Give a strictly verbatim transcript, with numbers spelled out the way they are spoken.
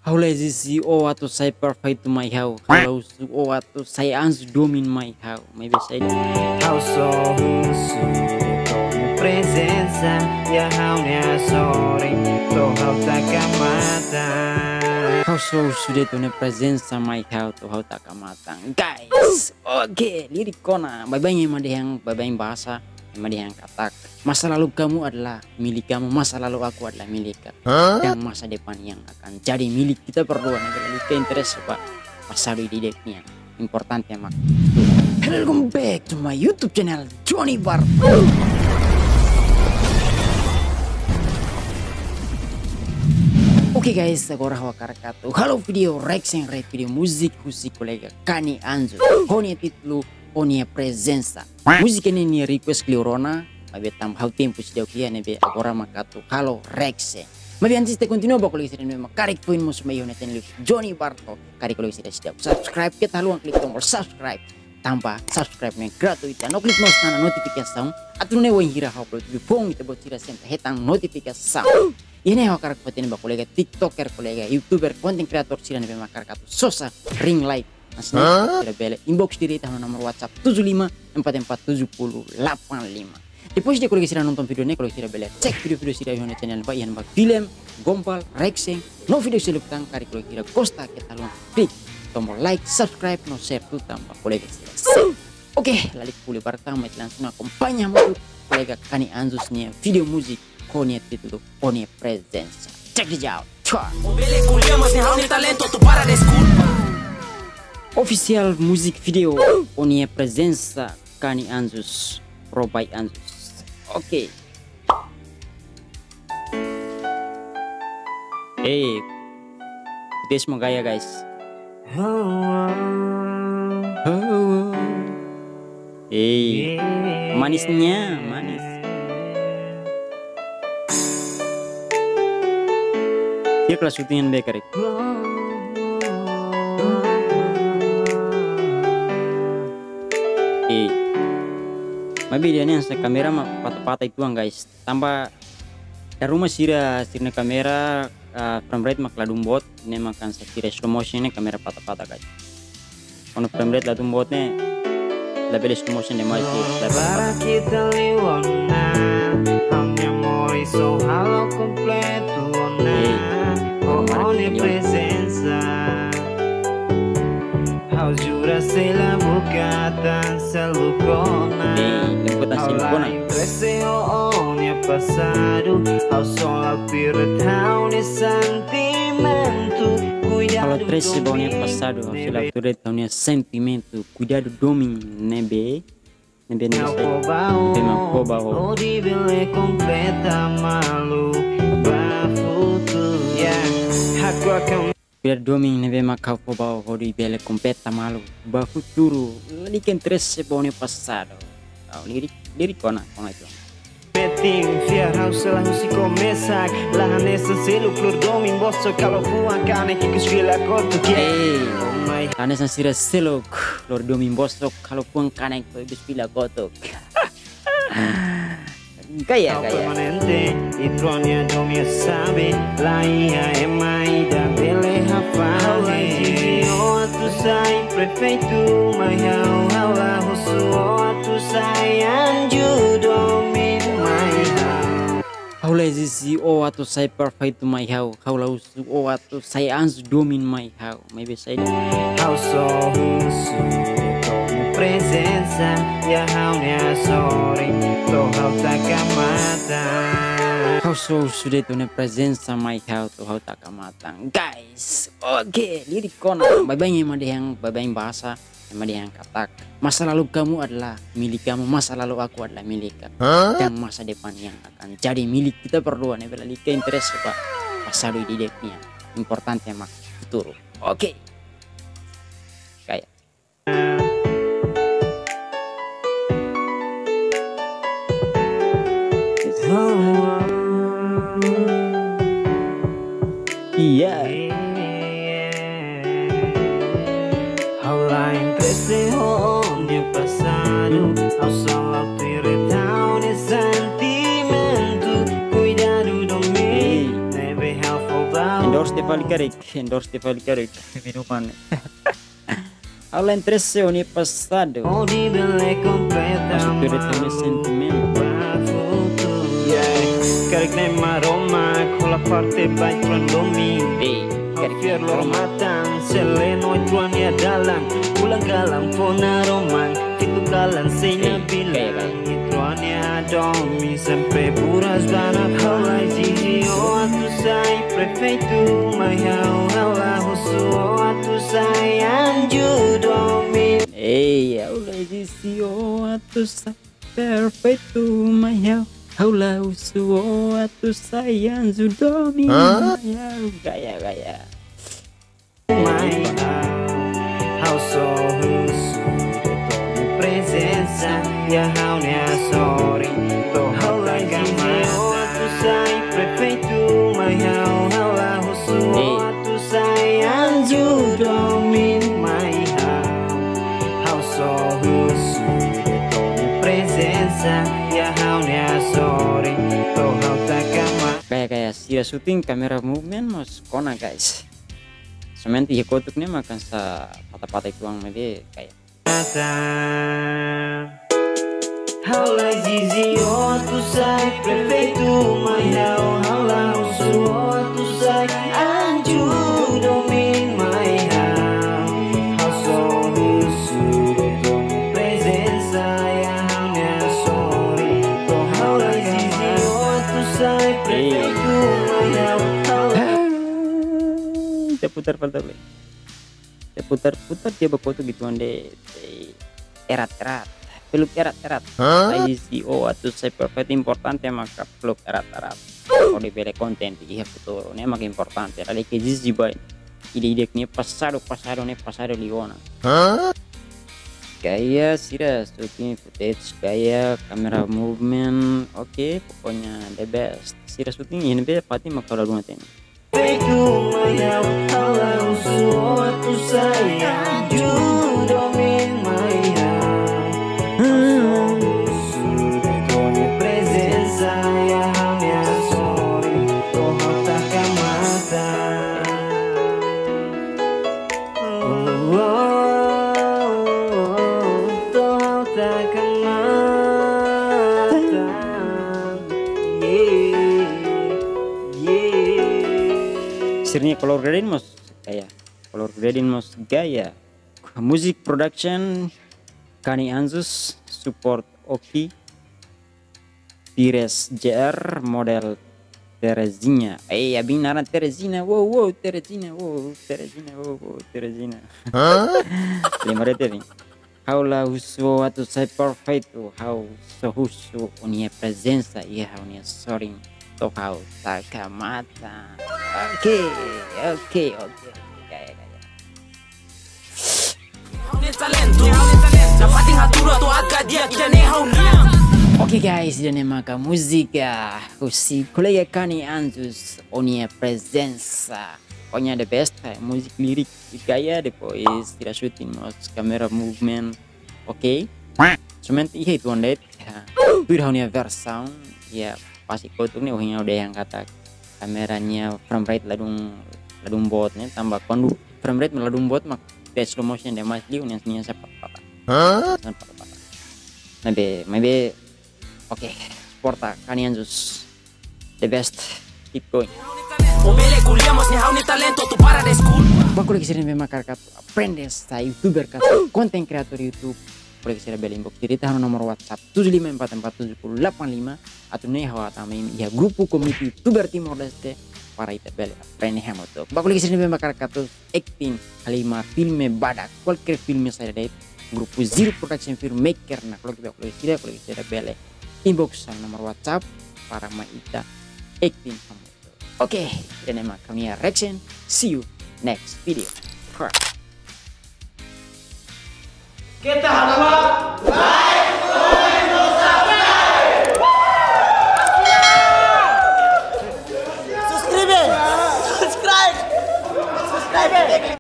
Ha'u la ezije ó atu sai perfeitu mai ha'u. Ha'u la husu ó atu sai anju domin mai ha'u. Maibé sai de'it. Ha'u só husu de'it ó-nia prezensa iha ha'u-nia sorin, to'o ha'u taka matan. Ha'u só husu de'it ó-nia prezensa mai ha'u, to'o ha'u taka matan. Guys, oke, lirik ona. Baibain ema dehan, baibain bahasa, ema dehan katak, masa lalu kamu adalah milik kamu, masa lalu aku adalah milik aku. Hah? Dan masa depan yang akan jadi milik kita berdua, ne'e lalika interese ba pasadu ida-idak nian. Importante mak. Hello, welcome back to my YouTube channel, Johnny Bar. Oke guys, agora ha'u hakarak atu halo vídeo reaction, react vídeo múzika husi kolega Kani Anjos. Ho nia títulu Ó-nia Prezensa. Múzika ne'e nia request kleur ona, maibé tanba ha'u tempu seidauk iha, ne'ebé agora mak atu halo reaction. Maibé antes de kontinua, ba kolega sira ne'ebé mak karik foin mosu mai iha ha'u-nia channel Johnny Barto, karik kolega sira seidauk subscribe, keta haluha klik tombol subscribe. Tanba subscribe ne'e gratuitu, no klik mós ona notifikasaun, atu nune'e wainhira ha'u upload vídeo foun, ita-boot sira sempre hetan notifikasaun. Iha ne'e ha'u hakarak fó-hatene ba kolega TikToker, kolega YouTuber, konten kreator sira ne'ebé mak hakarak atu sosa ring light. Mas ne'e, hah? Sira bele inbox direta ha'u-nia nomor WhatsApp tujuh lima empat empat tujuh puluh delapan lima. Depois de kolega sira nonton vídeo ne'e, kolega sira bele cek vídeo-vídeo sira iha ha'u-nia channel ba, iha ne'ebá film, gombal, reaction, no vídeo seluk tan, karik kolega sira gosta keta haluha klik tombol like, subscribe, no share tutan ba kolega sira. Oke, lalika ko'alia barak tan, mai ita langsung akompaña hamutuk kolega Kani Anjos nia vídeo múzika ho nia títulu Ó-nia Prezensa. Check it out. Tchau. Ó bele ko'alia, mas nia ha'u-nia talentu atu para deskulpa. Official music video Ó-nia Prezensa, Kani Anjos, Robai Anjos. Oke. Eh, des mau gaya, guys. Oh, oh. Eh, manisnya, manis. Dia kelas syutingan be karik. Eh, maibé ida-ne'e hanesan kamera mak patah-patah uitoan, guys. Tanba dala ruma sira, sira-nia kamera, ah, frame rate mak ladún boot, ne'e mak hanesan sira slow motion ne'e kamera patah-patah, guys. Kuandu frame rate ladún boot ne'e, labele slow motion demais, sira patah-patah. Para kita liu ona, ha'u-nia moris ó halo kompletu ona. Eh, ó-nia prezensa. Ha'u jura sei la buka tan seluk ona. Ei, la buka tan seluk ona. Ha'u la interese ho ó-nia pasadu, ha'u só la piret ha'u-nia sentimentu. Ha'u la interese ba ó-nia pasadu, ha'u só la piret ha'u-nia sentimentu. Kuidadu domin ne'ebé, ne'ebé, ne'ebé sai, ne'ebé mak fó ba ó. Hodi bele kompleta malu ba futuru. Yeah, ha'u akan kuidadu domin ne'ebé mak ha'u fó ba ó hodi bele kompleta malu ba futuru. Lalika interese ba ó-nia pasadu. Ha'u lirik, lirik ona, ona itu. Metin fiar ha'u sei la husik ó mesak, la hanesan seluk kleur domin bosok, halo fuan kanek ikus fila kotuk, yeah. Ei, oh my. La hanesan sira seluk kleur domin bosok, halo fuan kanek ikus fila kotuk. Gaya, gaya. Permanente, i tronia domin sabe, la iha ema ida bele hafaze. Ha'u la ezije ó atu sai perfeitu mai ha'u, ha'u la husu ó atu sai anju domin mai ha'u. Ha'u la ezije ó atu sai perfeitu mai ha'u, ha'u la husu ó atu sai anju domin mai ha'u, maibé sai de'it. Ha'u só husu de'it ó-nia prezensa iha ha'u-nia sorin, to'o ha'u taka matan. Ha'u só husu de'it ó-nia prezensa mai ha'u, to'o ha'u taka matan. Guys, oke, lirik ona. Baibain ema dehan, baibain bahasa, ema dehan katak, masa lalu kamu adalah milik kamu, masa lalu aku adalah milik aku. Hah? Dan masa depan yang akan jadi milik kita berdua, ne'ebé lalika interese ba pasadu ida-idak nian. Importante mak futuru. Oke. Kayak. Iya. Ha'u la interese ho ó-nia pasadu, ha'u só la piret ha'u-nia sentimentu. Kuidadu domin ne'ebé ha'u fó ba ó. Endorse fali karik, endorse fali karik. Minuman. Ha'u la interese ho nia pasadu. Hodi bele kompleta. Mas tu de tame sentimentu. Yeah. Karik Nai Maromak hola parte ba ita-nia domin. Ei, karik Nai Maromak. Fiar lor-matan, sele no ita-nia dalan. Ulang kalan fó naroman, fitu kalan sei nabilan. Ei, ei, ei. Ita-nia domin sempre buras ba nia. Ha'u la ezijiu atu sai perfeitu, mai ha'u, ha'u la husu atu sai anju domin. Ei, ha'u la ezijiu atu sai perfeitu, mai ha'u, ha'u la husu atu sai anju domin. Hah? Mai ha'u, gaya, gaya. Mai ha'u, ha'u só husu ita-nia prezensa, iha ha'u-nia sorin. To'o ha'u la ezijiu atu sai perfeitu, mai ha'u, ha'u la husu atu sai anju domin. Mai ha'u, ha'u só husu ita-nia prezensa, iha ha'u-nia sorin. To'o ha'u taka matan. Kayak, kayak sira shooting, kamera movement mós kona, guys. Somente iha kotuk ne'e mak hanesan patah-patah itu ang mebe kayak. Ha'u la ezijiu atu sai perfeitu, mai ha'u, ha'u la husu atu sai anju domin, mai ha'u, ha'u só husu ita-nia prezensa, iha ha'u-nia sorin. To'o ha'u la ezijiu atu sai perfeitu, mai ha'u, ha'u la... Ita putar fali dulu. Ita putar, putar tiha ba kotuk ituan de'it, eh, erat-erat. Peluk erat-erat. Hah? Ai, si, oh, atu sai perfeitu, importante maka peluk erat-erat. Hodi bele kontente iha futuru. Ne'e maka importante. Lalika ezije ba ida-idak nia pasadu, pasadu ne'e pasadu liu ona. Hah? Gaya sira shooting footage, gaya camera movement. Oke, pokoknya the best. Sira shooting iha ne'ebé fatin mak ha'u ladún hatene. Perfeitu, mai ha'u, ha'u la husu atu sai anju domin, mai ha'u. Ha'u só husu ita-nia prezensa, iha ha'u-nia sorin. To'o ha'u taka matan. Oh, oh, oh, oh, to'o ha'u taka matan. Yeah, yeah. Sira-nia color grading mós gaya. Color grading mós gaya. Music production, Kani Anjos, support Oki, Pires J R, model Terezinha. Eh, abin naran Terezinha, wow, wow, Terezinha, wow, Terezinha, wow, wow, Terezinha. Hah? Lembra de mim? Ha'u la husu atu sai perfeitu, ha'u só husu ó-nia prezensa iha ha'u-nia sorin, to'o ha'u taka matan. Oke, oke, oke, oke, gaya, gaya. Oke, guys, ida-ne'e maka múzika husi kolega Kani Anjos, ó-nia prezensa. Pokoknya the best, eh, musik, lirik, gaya, depois sira shooting mós, camera movement, oke. Somente iha ituan de'it, ya. Tuir ha'u-nia versaun, ya, pas iha kotuk ne'e, ohin ha'u dehan katak kamera nia frame rate ladún, ladún boot ne'e, tanba kuandu frame rate ladún boot mak slow motion demais liu, nia, nia hanesan patah-patah. Hah? Hanesan patah-patah. Maibé, maibé, oke, suporta Kani Anjos. The best. Keep going. Ó bele ko'alia mós ne'e ha'u-nia talentu, atu para de school. Ba kolega sira ne'ebé mak hakarak atu aprende sai youtuber ka content creator YouTube, kolega sira bele inbox direta ha'u-nia nomor WhatsApp tujuh lima empat empat tujuh puluh delapan lima, atu nune'e ha'u hatama imi iha grupu Komite Youtuber Timor-Leste para ita bele aprende hamutuk. Ba kolega sira ne'ebé mak hakarak atu acting, halimar filme badak, kualkér filme saida de'it, grupu Zero Production Filmmaker, nah, kalau kita, kalau kita, kalau kita bele inbox ha'u-nia nomor WhatsApp para mai ita acting hamutuk. Oke, ida-ne'e mak ha'u-nia reaction. See you next video. Keta haluha